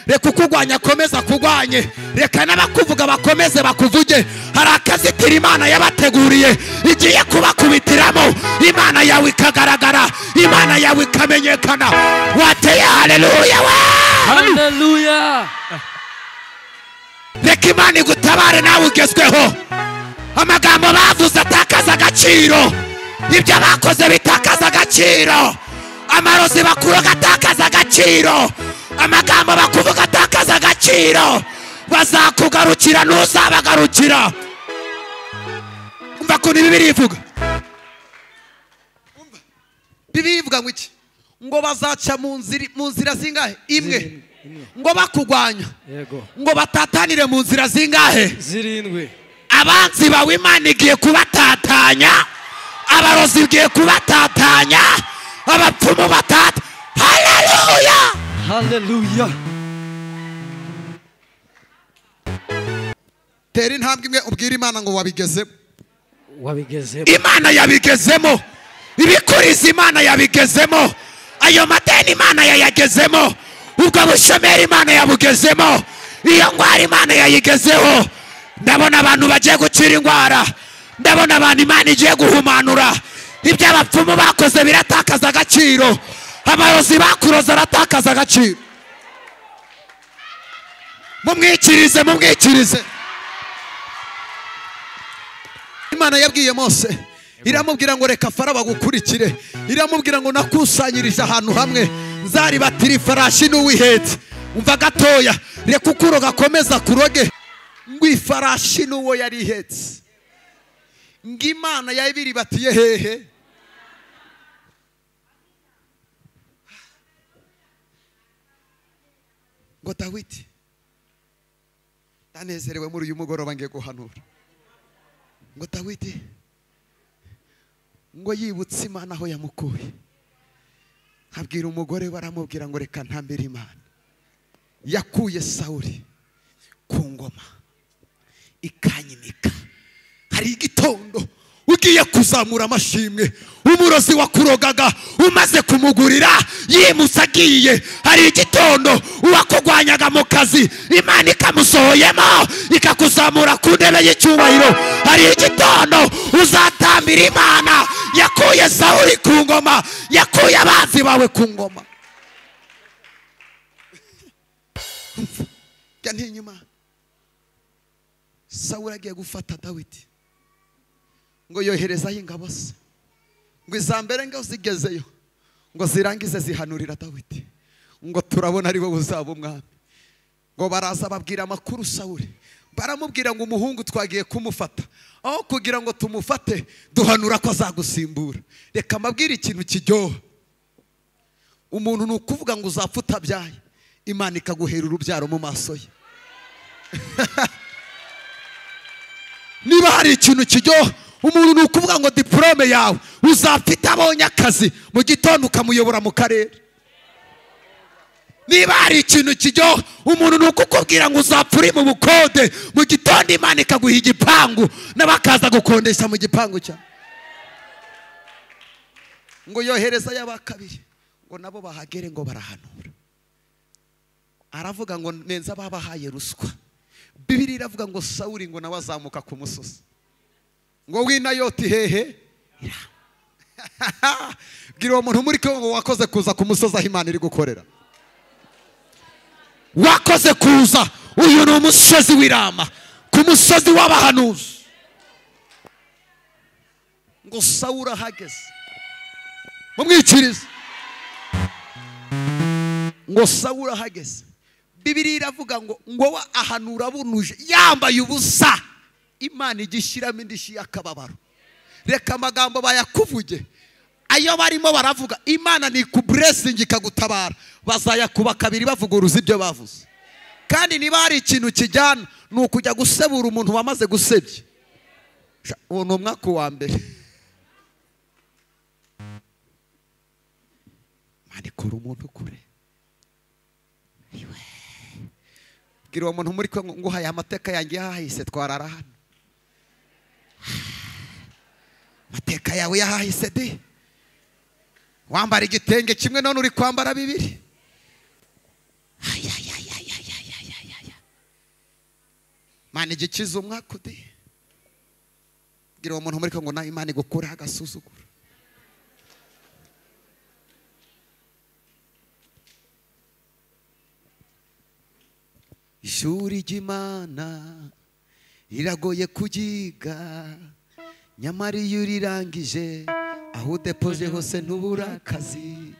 Reka ukugwanya akomeza kugwanye, reka n'abakuvuga bakomeze bakuvuge. Hari akazitiro Imana yabateguriye igiye kubakubitiramo, Imana yawe ikagaragara, Imana yawe ikamenyekana. Wateye haleluya we! Haleluya! Reka Imana igutabare nawe ugezweho. Amagambo bavuze atakaza agaciro, ibyo bakoze bitakaza agaciro, amarozi bakuroga atakaza agaciro, amagambo bakuvuga atakaza agaciro. Bazakugarukira ntuzabagarukira. Umva kuntu Bibiliya ivuga. Umva Bibiliya ivuga ngo iki? Ngo bazaca mu nzira zingahe? Imwe. Ngo bakugwanya, ngo batatanire mu nzira zingahe? Zirindwi. Abanzi bawe Imana igiye kubatatanya, abarozi igiye kubatatanya, abapfumu batata. Haleluya! Haleluya! Tera intambwe imwe ubwire Imana ngo wabigezemo. Wabigezemo. Imana yabigezemo. Ibikuriza Imana yabigezemo. Ayo madeni Imana yayagezemo. Ubwo bushomeri Imana yabugezemo. Iyo ngwara Imana yayigezeho. Ndabona abantu bagiye gukira ingwara, ndabona abantu Imana igiye guhumanura. Ibyo abapfumu bakoze biratakaza agaciro, amarozi bakuroza aratakaza agaciro. Mumwikirize, mumwikirize. Imana yabwiye Mose, iramubwira ngo reka Farawo agukurikire, iramubwira ngo nakusanyirije ahantu hamwe nzaribatira ifarashi n'uwihetse. Umva gatoya, reka ukuroga akomeza kuroge. Ngo ifarashi n'uwo yari ihetse, ngo Imana yabiribatiye hehe? Ngo Dawidi, ndanezerewe muri uyu mugoroba ngiye guhanura. Ngo Dawidi ngo yibutse Imana aho yamukuye, abwira umugore we, aramubwira ngo reka ntambire Imana yakuye Sawuli ku ngoma ikanyimika. Hari igitondo ugiye kuzamura amashimwe, umurozi wakurogaga umaze kumugurira yimutse agiye. Hari igitondo uwakugwanyaga mu kazi Imana ikamusohoyemo ikakuzamura ku ntebe y'icyubahiro. Hari igitondo uzatambira Imana yakuye Sawuli ku ngoma, yakuye abanzi bawe ku ngoma. Ntinyuma Sawuli agiye gufata Dawidi, ngo yoherezayo ingabo ze, ngo izambere ngo zigezeyo ngo zirangize zihanurira Dawidi ngo turabona ari wowe uzaba umwami. Ngo baraza babwira amakuru Sawuli, baramubwira ngo umuhungu twagiye kumufata, aho kugira ngo tumufate duhanura ko azagusimbura. Reka mbabwire ikintu kiryoha. Umuntu ni ukuvuga ngo uzapfa utabyaye, Imana ikaguhera urubyaro mu maso ye. Niba hari ikintu kiryoha, umuntu ni ukuvuga ngo diplome yawe uzapfa itabonye akazi, mu gitondo ukamuyobora mu karere. Niba hari ikintu kiryoha, umuntu ni ukukubwira ngo uzapfa uri mu bukode, mu gitondo Imana ikaguha igipangu n'abakaza gukondesha mu gipangu cyawe. Ngo yohereza y'aba kabiri, ngo nabo bahagere ngo barahanura. Aravuga ngo nenza babahaye ruswa. Bibiliya iravuga ngo Sawuli ngo nawe azamuka ku musozi, ngo w'Inayoti hehe? Bwira uwo muntu muri ko ngo wakoze kuza ku musozi aho Imana iri gukorera. Wakoze kuza, uyu ni umusozi w'Irama, ku musozi w'abahanuzi. Ngo Sawuli ahageze, mumwikirize. Ngo Sawuli ahageze, Bibiliya iravuga ngo ngo ahanura bunuje yambaye ubusa, Imana igishyiramo indishyi y'akababaro. Reka amagambo bayakuvuge, ayo barimo baravuga Imana ni kuburesingi ikagutabara, bazayakuba kabiri bavuguruza ibyo bavuze. Kandi niba hari ikintu kijyana ni ukujya gusebura umuntu wamaze gusebya. Uwo ni umwaka wa mbere. Imana ikura umuntu kure. Bwira uwo muntu muri ko ngo uhaye amateka yanjye yahahise twarara hano. Amateka yawe yahahise de. Wambara igitenge kimwe none uri kwambara bibiri. Imana igikiza umwaka ude. Bwira uwo muntu muri ko ngo na Imana igukura agasuzuguro. Ishuri ry'Imana riragoye kugiga, nyamara iyo urirangije aho udepoje hose ntubura akazi.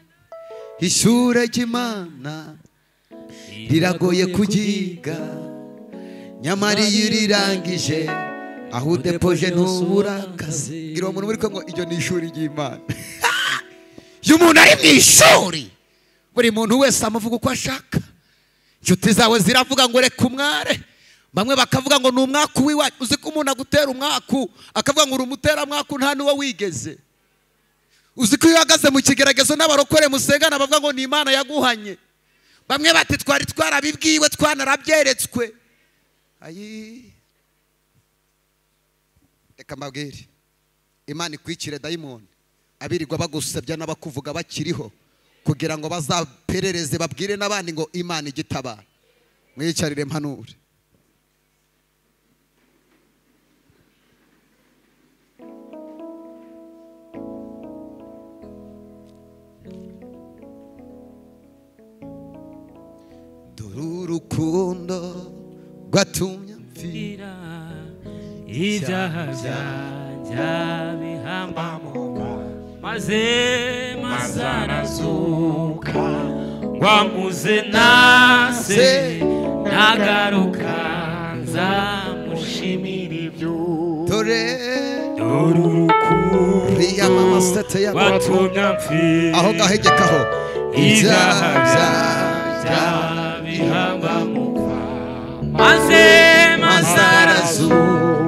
Ishuri ry'Imana riragoye kugiga, nyamara iyo urirangije aho udepoje ntubura akazi. Gira umuntu muri ko ngo iryo ni ishuri ry'Imana. Iyo umuntu ari mu ishuri, buri muntu wese amuvuga uko ashaka. Inshuti zawe ziravuga ngo reka umware, bamwe bakavuga ngo ni umwaku w'iwacu. Uzi ko umuntu agutera umwaku akavuga ngo uri umuteramwaku nta n'uwo wigeze. Uzi ko iyo uhagaze mu kigeragezo n'abarokore musengana bavuga ngo ni Imana yaguhanye. Bamwe bati twari twarabibwiwe twanarabyeretswe. Ayi, reka mbabwire, Imana ikwikire dayimoni abirirwa bagusebya n'abakuvuga bakiriho, kugira ngo bazaperereze babwire n'abandi ngo Imana igitabara. Mwiyicarire mpanure. Dore urukundo rwatumye mfira ibyaha byanjye bihamba maze mazarazuka ngwamuze nase nagaruka nzamushimira ibyo. Dore urukundo rwatumye mfira aho gahegekaho ibyaha byanjye bihamba maze mazarazuka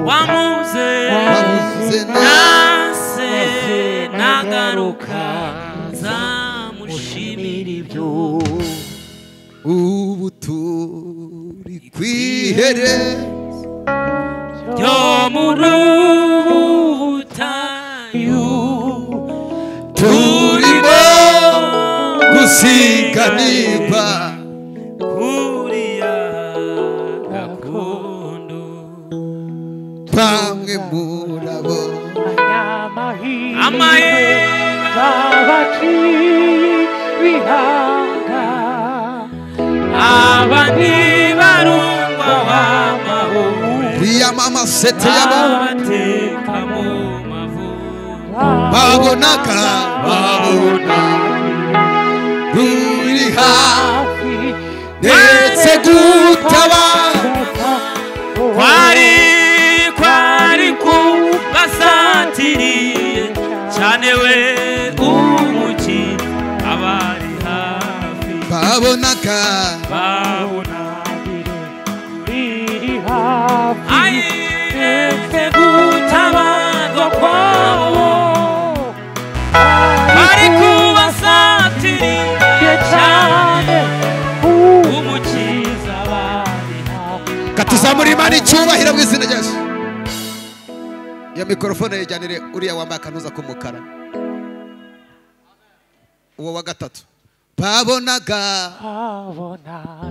wamuze nase nagaruka nzamushimira ibyo. Ubu turi kwihere byo mu butayu, turimo gusiganirwa kuriya gakondo. Bamwe murabo amahirwe bihanga, abandi barumva w'amahoro riyamama sete yabo abateka mu mavu babonaga babona ruri hafi ndetse gutabara kwari kubasatiriye cyane we umuki abari hafi babonaga riri hafi ndetse gutabarwa kwabo kwari kubasatiriye cyane umukiza abari hafi. Katuzamura Imana icyubahiro mu izina rya Yesu. Iyo mikorofone yijyanire uriya wambaye akanuza k'umukara, uwo wa gatatu. Babonaga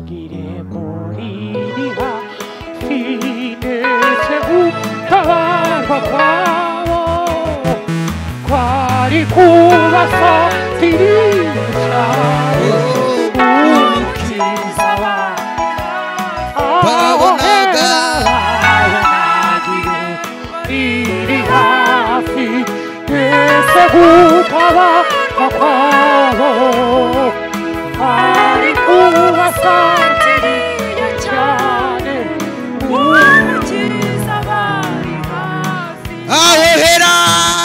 irembo riri hafi ndetse gutabarwa kwabo kwari kubasatiriye cyane umukiza babonaga riri hafi ndetse gutabarwa kwabo kwari kubasatiriye cyane umukiza bari hafi. Aho hera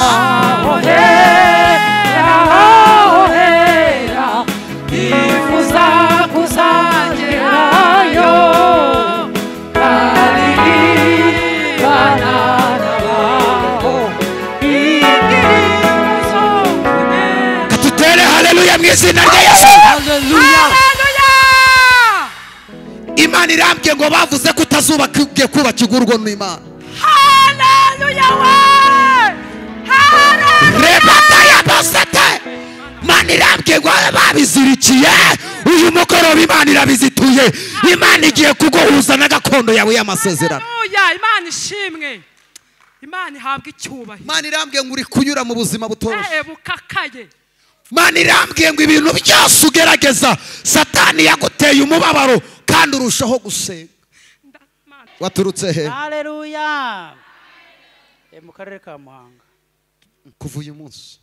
aho hera aho hera nifuza kuzagerayo kandi nibana nabaho indirimbo zo kunezerwa. Katutere haleluya mu izina rya Yesu. Haleluya. Imana irambye ngo bavuze ko utazubaka ugiye kubaka urwo n'Imana. Haleluya we. Rebata ya basete. Imana irambye ngo babizirikiye Uyu mugoroba Imana irabizituye. Imana igiye kuguhuza na gakondo yawe y'amasezerano. Haleluya, Imana ishimwe. Imana ihabwe icyubahiro. Imana irambwiye ngo uri kunyura mu buzima butoroshye. Bukakaye. Imana irambwiye ngo ibintu byose ugerageza, Satani yaguteye umubabaro kandi urushaho gusenga. Waturutse he? Haleluya. Mu karere ka Muhanga. Kuva uyu munsi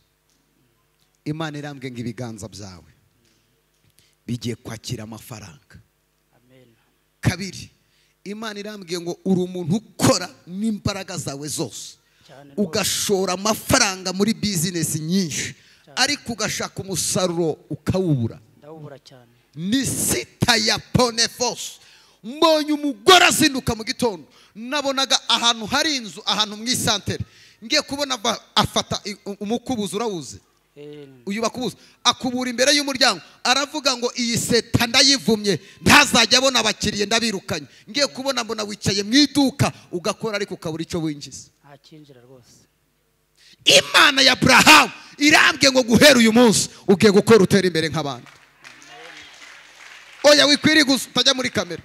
Imana irambwiye ngo ibiganza byawe bigiye kwakira amafaranga. Amen. Kabiri, Imana irambwiye ngo uri umuntu ukora n'imbaraga zawe zose, ugashora amafaranga muri business nyinshi, ariko ugashaka umusaruro ukawubura. Ndawubura cyane. Ni sita ya Ponefos. Mbonye umugore azinduka mu gitondo, nabonaga ahantu hari inzu, ahantu mu isantere, ngiye kubona afata umukubuzo, urawuzi uyu bakubuza, akubura imbere y'umuryango, aravuga ngo iyi seta ndayivumye, ntazajya abona abakiriye, ndabirukanye. Ngiye kubona mbona wicaye mu iduka ugakora ariko ukabura icyo winjiza. Ntakinjira rwose. Imana ya Abrahamu irambwiye ngo guhera uyu munsi ugiye gukora utera imbere nk'abandi. Oya, wikwiriye gusa utajya muri kamera.